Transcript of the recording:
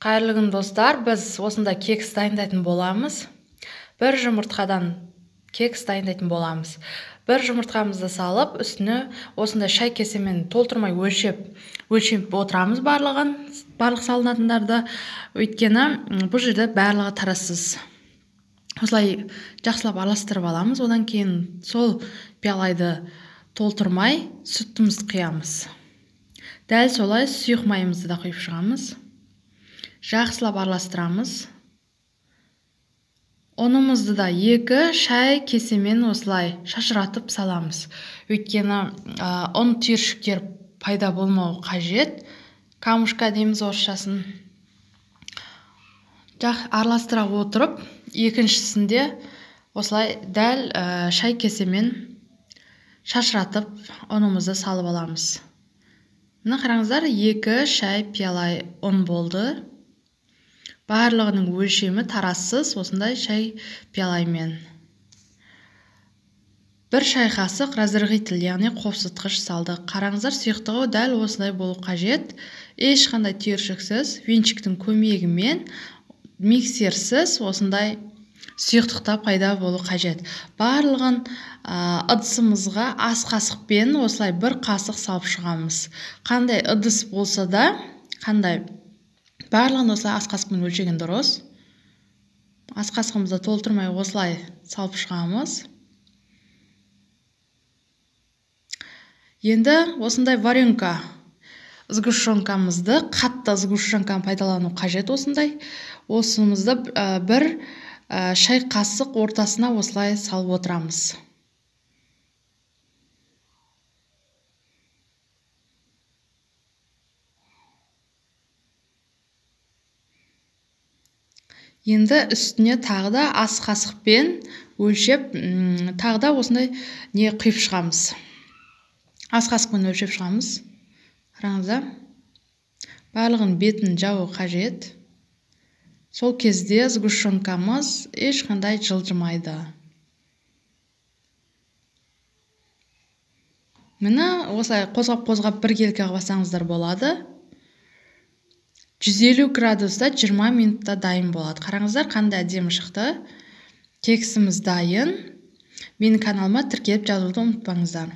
Қайырлы күн, достар. Біз осында кекс дайындайтын боламыз. Бір жұмыртқадан кекс дайындайтын боламыз. Бір жұмыртқамызды салып, үстіне осындай шай кесемен толтырмай өлшеп отырамыз барлығын, барлық салынатындарды. Өйткені бұл жерде барлығы таразсыз. Осылай жақсылап араластырып аламыз. Одан кейін сол пиалайды толтырмай сүтімізді құямыз. Дәл солай сұйық майымызды да құйып шығамыз. Жақсылап араластырамыз. Ұнымызды да 2 шай кесемен осылай шашыратып саламыз. Өйткені ұн түйіршіктер пайда болмауы қажет. Камушка дейміз орысшасын. Араластыра отырып, екіншісінде осылай дәл шай кесемен шашыратып ұнымызды салып аламыз. Мына қараңыздар, 2 шай пиала ұн болды. Барлығының өлшемі таразсыз осындай шай пиалаймен. 1 шай қасық разрыхлитель, яғни қопсытқыш салдық. Қараңыздар, сұйықтығы дәл осындай болу қажет. Ешқандай түйіршіксіз, венчиктің көмегімен, миксерсіз осындай сұйықтықта пайда болу қажет. Барлығын ыдысымызға ас қасықпен осылай 1 қасық салып шығамыз. Қандай ыдыс болса да, қандай барлығын осылай ас қасықпен өлшеген дұрыс. Ас қасығымызды толтырмай осылай салып шығамыз. Енді осындай варенка сгущенкамызды, қатты сгущенканы пайдалану қажет осындай. Осымызды 1 шай қасық ортасына осылай салып отырамыз. Енді үстіне тағы да ас қасықпен өлшеп, тағы да осындай не құйып шығамыз. Ас қасықпен өлшеп шығамыз. Қараңыздар, барлығын бетін жабу қажет. Сол кезде сгущенкамыз ешқандай жылжымайды. Міне осылай қозғап-қозғап біркелкі қылып алсаңыздар болады. 150 градуста 20 минутта дайын болады. Қараңыздар, қандай әдемі шықты. Кексіміз дайын. Менің каналыма тіркеліп жазылуды ұмытпаңыздар.